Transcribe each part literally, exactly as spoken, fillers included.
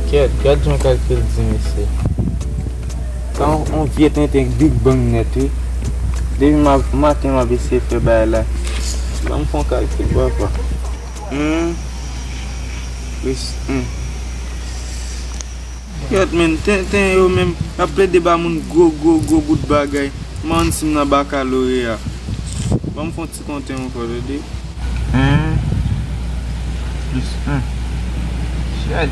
Kèt, gad jan kalkil di, mesye. Sa yon, yon vye tenten Big Bang nèt, wi. Depi ma-, maten m ap eseye fè bagay la. Ban m fè yon kalkil, papa. Yon plis yon. Kèt, menn, tenten yo menm, y ap plede ba moun gwo, gwo, gwo bout bagay. M pa konn si m nan bakaloreya. Ban m fè yon ti konte ankò, tande. Yon plis yon. Shit.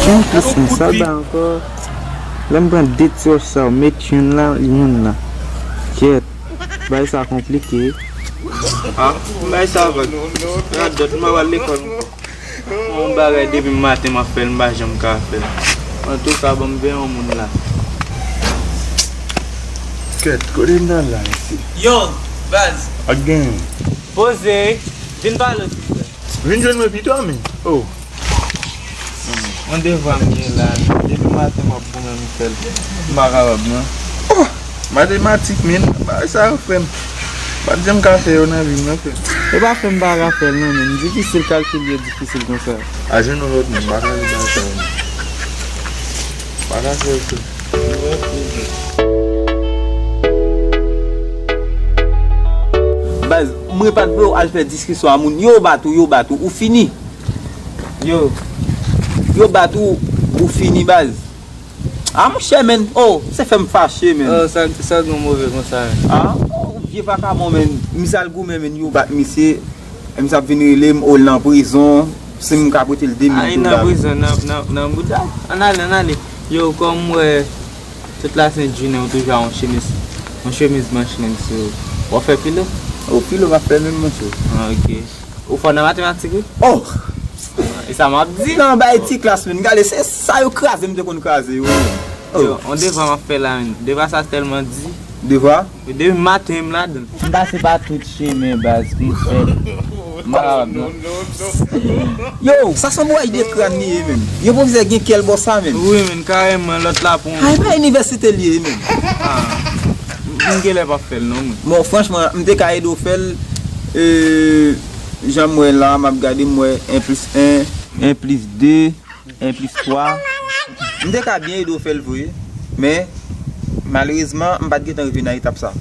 Yon plis yon, sa l bay ankò? Lè m pran de ti wòch sa yo, met youn la, youn la. Kèt, bagay sa konplike. Ah, bagay sa vag. Radòt, m pa pral lekòl ankò. Yon bagay depi maten m ap fè l, m pa janm ka fè l. Antouka, ban m veye yon moun la. Kèt, kote m nan la, mesye? Young, baz. Ak gen. Poze, vin pale w, silvouplè. Vin jwenn mwen pito, men. Oh. Yon devwa m gen la, men. Depi maten m ap goumen m fè l. M pa kapab, non. Oh! Matematik, men. Bagay sa yo, frè m. Pa t janm ka fè yo nan vi m, non, frè m. E pa fè m pa ka fè l, non, men. Difisil, kalkil yo difisil konsa. A jwenn yon lòt moun, m pa ka jwe bagay sa yo, non. M pa ka fè yo, frè m. Baz, mwen pa t vle w al fè diskisyon a moun. Yo bat ou, yo bat ou, ou fini. Yo, yo bat ou, ou fini, baz. Ah, monchè, menn. Oh, se fè m fache, menn. Oh, sa, sa gen move konsa, menn. Ah, oh, vye vakabon, menn. Misye al goumen, menn. Yo bat misye. Misye ap vin rele m, oh, l nan prizon. Si m ka pote l de mil dola. Ah, li nan prizon, nan, nan, nan bouda. Ann ale, ann ale. Yo, kòm m wè, tout la sent jounen, ou toujou a yon chemiz, yon chemiz manch long sou ou. W ap fè filo? Oh, filo m ap fè menm, monchè. Ah, ok. Ou fò nan matematik, wi. Oh! E sa m ap di. Nan bay ti klas, menn. Gade, se sa yo kraze, m te konn kraze yo, menn. Oh. Yo, on devwa m ap fè la, menn. Devwa sa tèlman di. Devwa? Depi maten, m ladan l. M pase pa tout chemen, baz, pou m fè l. M pa kapab, non. Yo, sa sanble w ay de kràn li ye, menn. Yo pwofesè gen kè l bò sa, menn. Wi, menn, kareman, lòt la pran. Ay, pa inivèsite li ye, menn. Ah. M, m genlè p ap fè l, non, mwen. Bon, franchman, m te ka ede w fè l. Euh, jan m wè la, m ap gade, m wè en plis en, en plis de, en plis twa. M te ka byen ede w fè l vre, men malerezman, m pa t gentan rive nan etap sa.